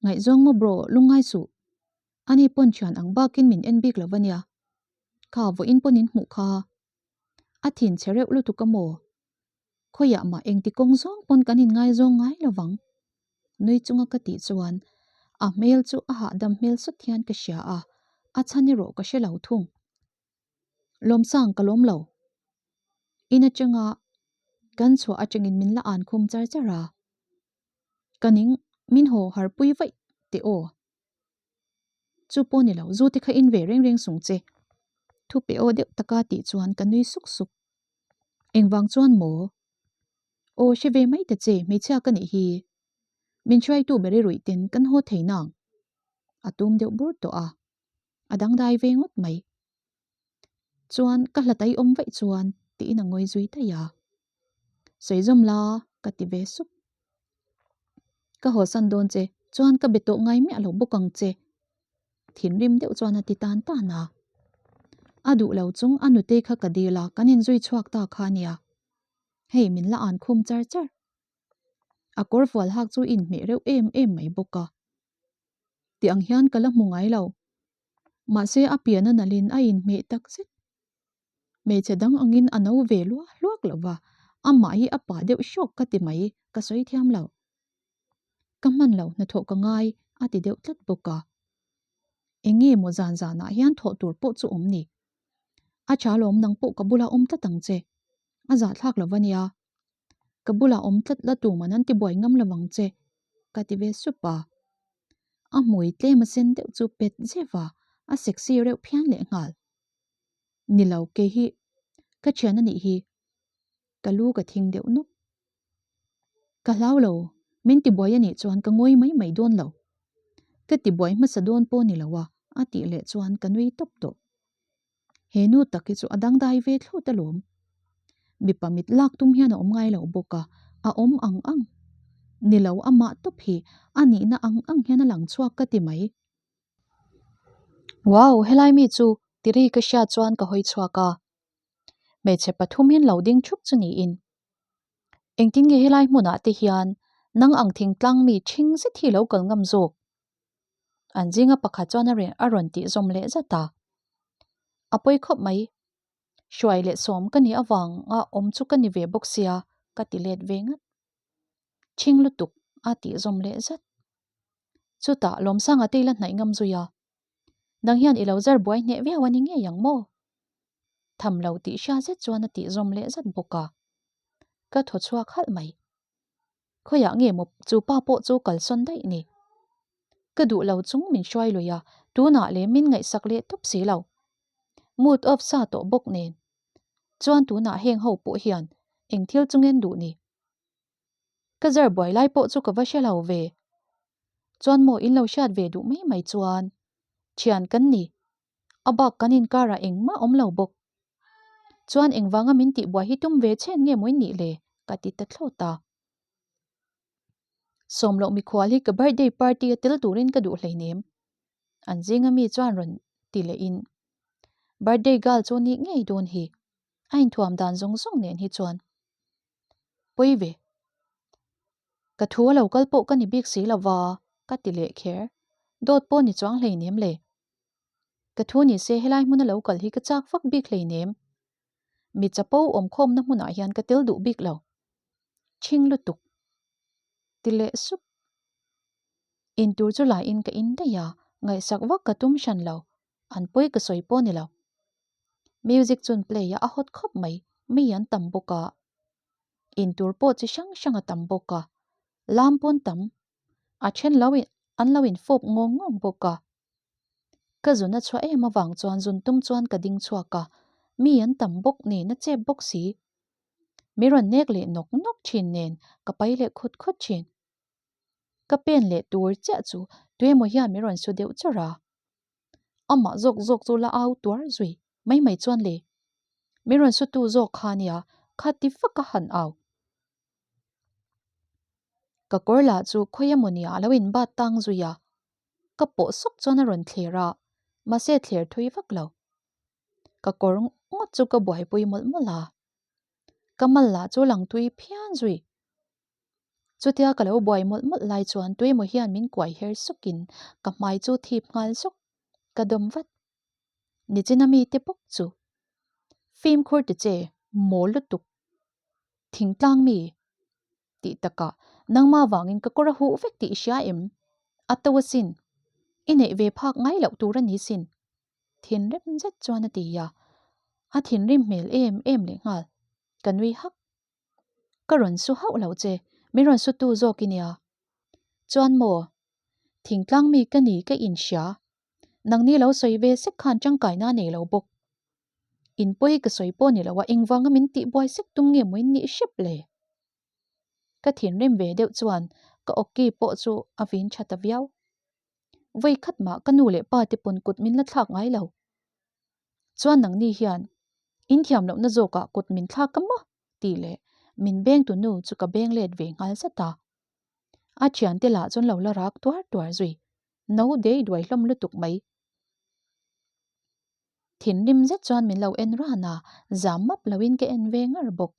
Ngaihzawng maw bro, lungngai suh. Ani pawn thian ang bakin min en bik lo va nia. Kha vawiin pawn in hmuh kha. A thin che reuh lutuk a maw? Khawiah mah engti kawng zawng pawn kan inngaizawng ngai lo vang. Nui chunga ka tih chuan a hmel chu a hahdam hmel sawt hian ka hria a, a chhan erawh ka hre lo thung. Lawmsang ka lawm lo. In atanga kan chhuah atangin min la an khum char char a. Ka ning min haw harpui vaih teh aw. Chu pawh ni lo, zu te kha in ve reng reng sung che. Thu pe aw deuh taka tih chuan ka nui suk suk. Engvang chuan maw? Aw hre ve mai ta che, hmeichhia ka nih hi. Min hruaitu ber i ruih ten kan haw thei nang. A tum deuh bur tawh a, a dangdai ve ngawt mai. Chuan ka hlatai awm vaih chuan tiin a ngawi zui daih a. Sawi zawm la ka ti ve sup. Ka hawsan dawn che chuan ka be tawh ngai miah lo bawk ang che. Thinrim deuh chuan a ti tan tan a. A duh lo chung a nutei kha ka dil a, kan inzui chhuak ta kha nia. Hei min la an khum char char. A kawr fual hak chu inhmeh reuh em em mai bawk a. Ti ang hian ka la hmu ngai lo. Mahse a pian a nalhin a inhmeh tak zet. Hmeichhe dang angin a no ve luah hluak lo va, amah hi a pa deuh hrawk ka ti mai, ka sawi thiam lo. Ka hman lo, hnathawh ka ngai, a ti deuh tlat bawk a. Eng nge maw zan zanah hian thawh tur pawh chu awm ni? A tha lawm nang pawh ka bula awm tlat ang che. A zahthlak lo va nia. Ka bula awm tlat la tuman an ti buai ngam lo vang che, ka ti ve sup a. A hmui tlem a sen deuh chu pet zeuh a, a sexy reuh phian lehnghal. Ni lo, kei hi ka thian a nih hi. Ka lu ka thing deuh nawk. Ka hlau lo, min tibuai a nih chuan ka ngawi mai mai dawn lo. Ka tibuai hmasa dawn pawh ni lo a, a tih leh chuan ka nui tawp tawh. He nu tak hi chu a dangdai ve thlawt alawm. Mipa mit lak tum hian a awm ngai lo bawk a, a awm ang ang. Ni lo, amah tawp hi a nihna ang ang hian a lang chhuak ka ti mai. Wow, helai mi chu tiri ka hriat chuan ka hawi chhuak a. Hmeichhe pathumin lo ding thup chu niin. Engtin nge helai hmunah te hian nang ang thingtlang mi ṭhing zet hi lo kal ngam zawk? An zinga pakhat chuan a rawn tih zawm leh zat a. A pawi khawp mai. Hruai leh sawm ka nih avanga awm chu ka ni ve bawk sia ka ti let ve ngat. Ṭhing lutuk a tih zawm leh zat. Chutah Lawmsanga te ila hnaih ngam zui a. Nang hian i lo zar buai hneh viau a ni ngei ang maw? Tham lo tih hria zet chuan a tih zawm leh zat bawk a. Ka thaw chhuak halh mai. Khawiah nge maw chu pa pawh chu kalsawn daih ni? Ka duh lo chung min hruai lui a, tunah leh min ngaihsak leh tawp si lo. Mood off sa tawh bawk nen chuan tunah heng ho pawh hian eng thil chu ngen duh ni? Ka zar buai lai pawh chu ka va hre lo ve. Chuan maw in lo hriat ve duh mai mai chuan thian kan ni. A bak kan inkarah engmah awm lo bawk. Chuan engvanga min tihbuai hi tum ve chhen nge maw in nih le? ka ti ta thlawt a. Sawmloh mikhual hi ka birthday party a tel turin ka duh hleinem. An zinga mi chuan rawn ti leh in birthday girl chu nih ngei dawn hi a inthuam dan zawng zawng nen hi chuan pawi ve. Ka thu a lo kal pawh ka ni bik si lova ka ti leh kher. Dawt pawh ni chuang hleinem le. Ka thu ni se helai hmuna lo kal hi ka chak vak bik hleinem. Mi chapo awmkhawmna hmunah hian ka tel duh bik lo. Chhing lutuk. Ti leh sup. Intur chu laiin ka in daih a, ngaihsak vak ka tum hran lo. An pawi ka sawi pawh ni lo. Music chun play a a hot khawp mai, mi an tam bawk a. Intur pawh chi hrang hrang a tam bawk a, lam pawn tam. A then lo in an lo infawp ngawng ngawng bawk a. Ka zun a chhuah em avang chuan zun tum chuan ka ding chhuak a, mi an tam bawk nen a chep bawk si. Mi rawn nek leh nawk nawk thin nen ka pai leh khut khut thin. Ka pen leh tur chiah chu tuemaw hian mi rawn su deuh chawrh a. Amah zawk zawk chu la au tuar zui mai mai chuan le. Mi rawn su tu zawk kha nia kha ti fak a han au. Ka kawr lah chu khawi emaw nia a lo inbat tang zui a. Ka pawh sawk chuan a rawn thler a, mahse thler thui vak lo. Ka kawr ngawt chu ka buaipui mawlh mawlh a. Ka mal lah chu lang tui phian zui. Chutia ka lo buai mawlh mawlh lai chuan tuemaw hian min kuai her sawkin ka hmai chu thip nghal zawk. Ka dawm vat. Nichina mite bawk chu fimkhur ti che mawl lutuk. Thingtlang mi tih takah nangmah vangin ka kawr a huh vek tih i hria em? A to asin. I neih ve phak ngai loh tur a ni sin. Thinrim zet chuan a ti a. A thinrim hmel em em leh nghal. Ka nui hak. Ka rawn su hauh lo che, min rawn su tu zawk i nia. Chuan maw? Thingtlang mi ka ni ka inhria. Nangni lo sawi ve sek khan tangkaina a nei lo bawk. In pawi ka sawi pawh ni lo a, engvanga min tihbuai sek tum nge maw in nih hrep le? Ka thinrim ve deuh chuan ka awki pawh chu a vin tha ta viau. Vawi khat mah ka nu leh pa te pawn kut min la thlak ngai lo. Chuan nangni hian in thiam lohna zawkah kut min thlak a maw? tih leh min beng tu nu chu ka beng let ve nghal zat a. A thiante lah chuan lo la rak tuar tuar zui. No dei duai hlawm lutuk mai. Thinrim zet chuan min lo en ran a, zam map loin ka en ve ngar bawk.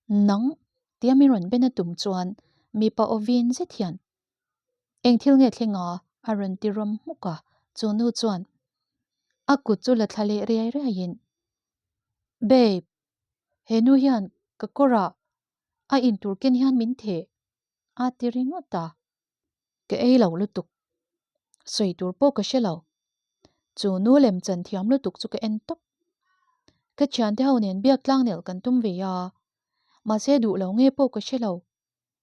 Nang, tia min rawn ben a tum chuan mipa aw vin zet hian, Eng thil nge thleng a? a rawn ti rawm hmuk a, chu nu chuan a kut chu la thla leh riai riaiin, Babe, he nu hian ka kawrah a intur ken hian min theh, a ti ringawt a. Ka ei lo lutuk. Sawi tur pawh ka hre lo. Chu nu lem chan thiam lutuk chu ka en tawp. Ka thiante ho nen biak tlang nelh kan tum ve a, mahse duh lo nge pawh ka hre lo.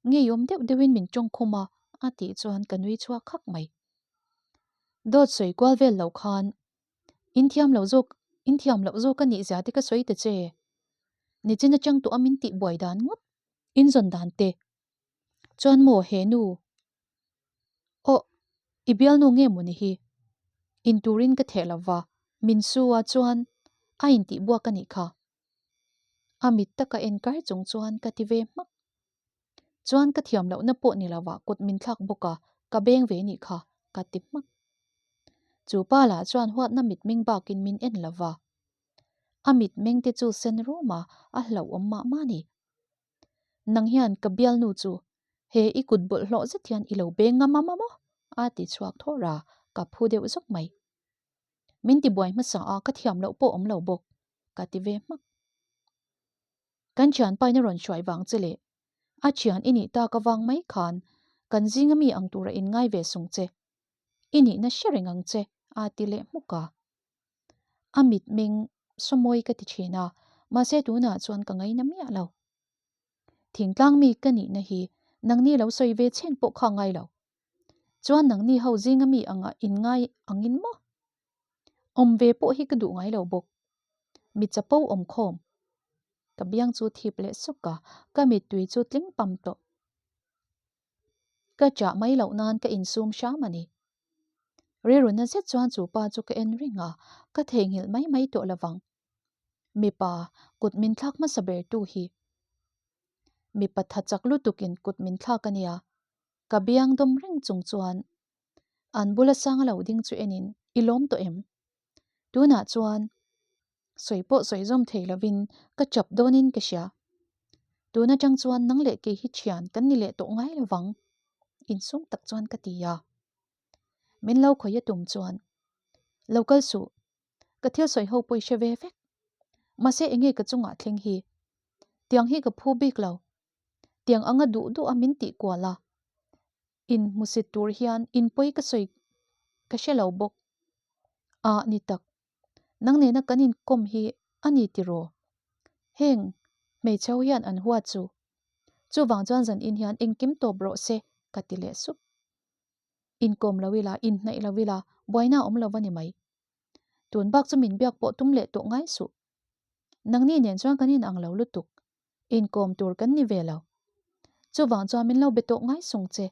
Ngeiawm deuh deuhin min tawng khum a, a tih chuan ka nui chhuak khak mai. Dawt sawi kual vel lo khan in thiam loh zawk in thiam loh zawk a nih zia te ka sawi ta che. Nichin atang tawh a min tih buai dan ngawt in zawn dan te Chuan maw he nu? Aw, i bialnu nge maw ni hi? In turin ka theh lo va, min su a chuan a intih buak a nih kha. A mit taka en kar chung chuan ka ti ve hmak. Chuan ka thiam lohna pawh ni lo ah kut min thlak bawk a, ka beng ve nih kha, ka ti hmak. Chu pa lah chuan huatna mitmeng bakin min en lo va. A mitmeng te chu sen rum a, a hlauhawm mah mah a ni. Nang hian ka bialnu chu he i kut bawlhhlawh zet hian i lo beng ngam a maw? a ti chhuak thawr a, ka phu deuh zawk mai. Min ti buai hmasa a, ka thiam loh pawh awm lo bawk, ka ti ve hmak. Kan thianpain a rawn hruai vang che leh a thian i nih tak avang mai khan kan zinga mi ang tura inngai ve sung che. I nihna hre reng ang che, a ti leh hmuk a. A mitmeng sawmawi ka ti thin a, mahse tunah chuan ka ngaina miah lo. Thingtlang mi ka nihna hi nangni lo sawi ve chhen pawh kha ngai lo. Chuan nangni ho zinga mi anga inngai angin maw? Awm ve pawh hi ka duh ngai lo bawk. Mi chapo awm khawm. Ka biang chu thip leh suk a, ka mittui chu tling pam tawh. Ka chah mai loh nan ka insum hram a ni. Rilruna zet chuan chu pa chu ka en ring a, ka theihnghilh mai mai tawh lovang. Mipa, kut min thlak hmasa ber tu hi. Mipa tha chak lutukin kut min thlak a nia. Ka biang dawm reng chung chuan an bula sang lo ding chu enin i lawm tawh em? Tunah chuan sawi pawh sawi zawm thei lovin ka chap dawnin ka hria. Tun atang chuan nang leh kei hi thian kan ni leh tawh ngai lovang, insum tak chuan ka ti a. Min lo khawih a tum chuan, Lo kal suh, ka thil sawi ho pawh i hre ve vek. Mahse enge ka chungah thleng hi? Tiang hi ka phu bik lo. Tiang anga duh duh a min tih kual a. In hmusit tur hian in pawi ka sawi ka hre lo bawk. Ah ni tak. Nang nena kan inkawm hi a ni tiraw? Heng hmeichhe ho hian an huat chu. Chuvang chuan zan in hian engkim tawp rawh se ka ti leh sup. Inkawm lo ila, inhnaih lo ila, buaina a awm lo va ni mai. Tun bak chu min biak pawh tum leh tawh ngai suh. Nangni nen chuan kan inang lo lutuk. Inkawm tur kan ni ve lo. Chuvang chuan min lo be tawh ngai sung che.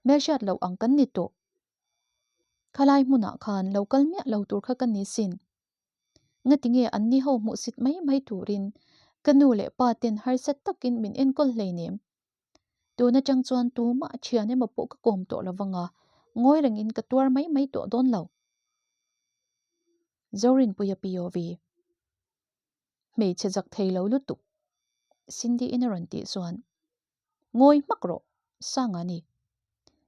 Hmelhriat loh ang kan ni tawh. Khalai hmunah khan lo kal miah lo tur kha ka ni sin. Ngati nge an ni ho hmuhsit mai mai turin ka nu leh pa ten harsa takin min enkawl hleinem. Tun atang chuan tumah thian emaw pawh ka kawm tawh lovang a, ngawi rengin ka tuar mai mai tawh dawn lo. Zorinpuia POV. Hmeichhe zak thei lo lutuk. Cindy in a rawn tih chuan, Ngawi hmak rawh, Sanga ni.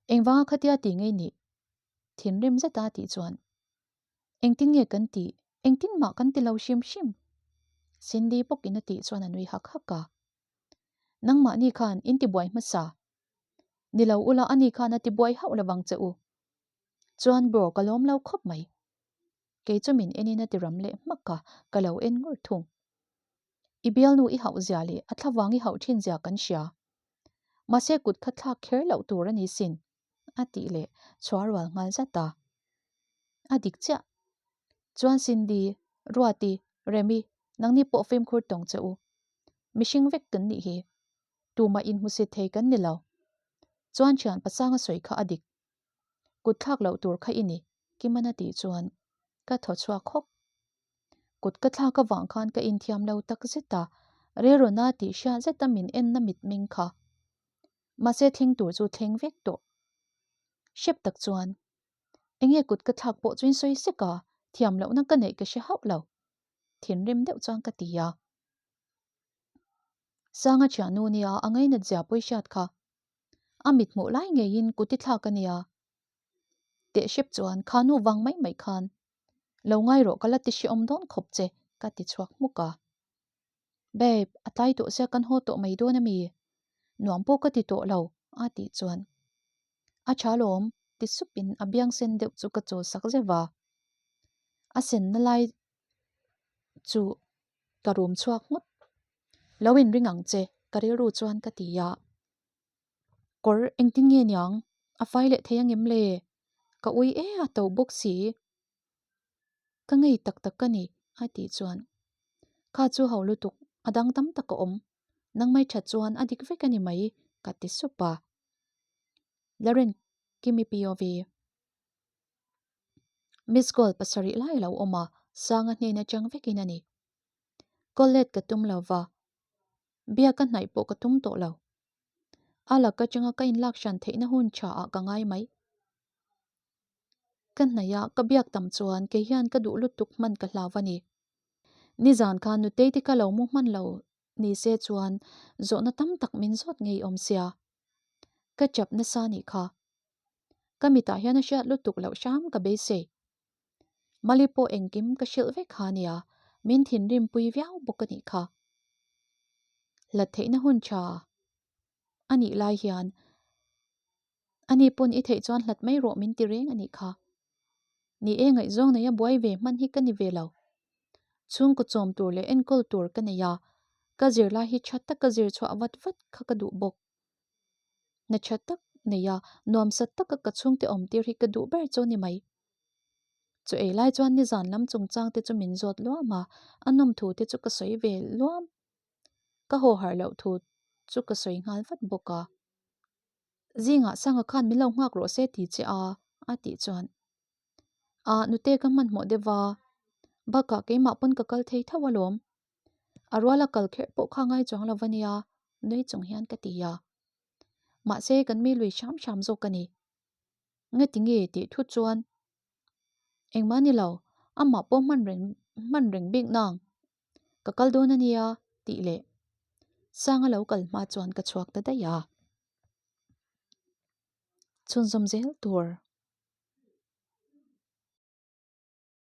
Engvanga khatia ti ngei nih? Thinrim zeta tih chuan, Engtin nge kan tih? Engtin mah kan ti lo hrim hrim. Cindy bawkin a tih chuan a nui hak hak a. Nangmahni khan in tibuai hmasa. Ni lo ula ani khan a tibuai hauh lovang che u. Chuan bro ka lawm lo khawp mai. Kei chu min enin a ti ram leh hmak a, ka lo en ngur thung. I bialnu i hauh zia leh a thlavang i hauh thin zia kan hria. Mahse kut kha thlak kher loh tur a ni sin, a tih leh chhuah rual nghal zat a. A dik chiah. Chuan Cindy, Ruati, Remi, nangni pawh fimkhur tawng che u. Mihring vek kan nih hi. Tumah inhmusit thei kan ni lo. Chuan thian pasanga sawi kha a dik. Kut thlak loh tur kha i ni, Kimana tih chuan ka thaw chhuak hawk. Kut ka thlak avang khan ka inthiam lo tak zet a, rilruna tih hriat zeta min enna mitmeng kha. Mahse thleng tur chu thleng vek tawh. Hrep tak chuan enge kut ka thlak pawh chu in sawi sek a, thiam lohna ka neih ka hre hauh lo. Thinrim deuh chuan ka ti a. Sanga thiannu nia a ngainat zia pawi hriat kha. A mit hmuh lai ngeiin kut i thlak a nia. Teh hrep chuan kha nu vang mai mai khan lo ngai rawh ka la ti hrehawm dawn khawp che ka ti chhuak hmuk a. Babe, a tlai tawh sia kan haw tawh mai dawn a mi? Nuam pawh ka ti tawh lo a tih chuan a tha lawm ti supin a biang sen deuh chu ka chawl sak zeuh a. A senna lai chu ka rum chhuak nghut. Lo inring ang che, ka rilru chuan ka ti a. Kawr engtin nge niang? A fai leh thei angem le? Ka ui e a to bawk si. Ka ngei tak tak ka ni, a tih chuan. Kha chu ho lutuk, a dang tam tak a awm. Nangmai that chuan a dik vek a ni mai, ka ti sup a. Laren Kimi POV. Miss call pasarih lai a lo awm a, Sanga hnen atang vekin a ni. Call let ka tum lo va, biak ka hnaih pawh ka tum tawh lo. A lak atanga ka inlak hran theihna hun tha ah ka ngai mai. Ka hnaih a, ka biak tam chuan kei hian ka duh lutuk hman ka hlau a ni. Nizan khan nutei te ka lo mu hman lo ni se chuan zawhna tam tak min zawt ngei awm sia. Ka chap nasa nih kha. Ka mitah hian a hriat lutuk loh hram ka beisei. Mali pawh engkim ka hrilh vek kha nia, min thinrim pui viau bawk a nih kha. Hlat theihna hun tha a nih lai hian ani pawn i theih chuan hlat mai rawh min ti reng a nih kha. Ni e ngaihzawng neia buai ve hman hi ka ni ve lo. Chhungkaw chawm tur leh enkawl tur ka nei a, Ka zirlai hi tha taka zir chhuah vat vat kha ka duh bawk. Hna tha tak nei a, nuamsa taka ka chhungte awm tir hi ka duh ber chu a ni mai. Chu ei lai chuan nizan lam chungchang te chu min zawt luam a, a nawm thu te chu ka sawi ve luam. Ka haw harh loh thu chu ka sawi nghal vat bawk a. Zingah Sanga khan min lo nghak rawh se ti che a, a tih chuan. A, nute ka hmanhmawh deuh a, bakah keimah pawn ka kal thei tho alawm. A ruala kal kherh pawh kha ngai chuang lo va nia, nui chung hian ka ti a. Mahse, kan mi lui hram hram zawk a ni. Ngati nge tih thut chuan engmah ni lo, amah pawh hman reng hman reng bik nang. Ka kal dawn a nia tih leh Sanga lo kal hma chuan ka chhuak ta daih a. Chhunzawm zel tur.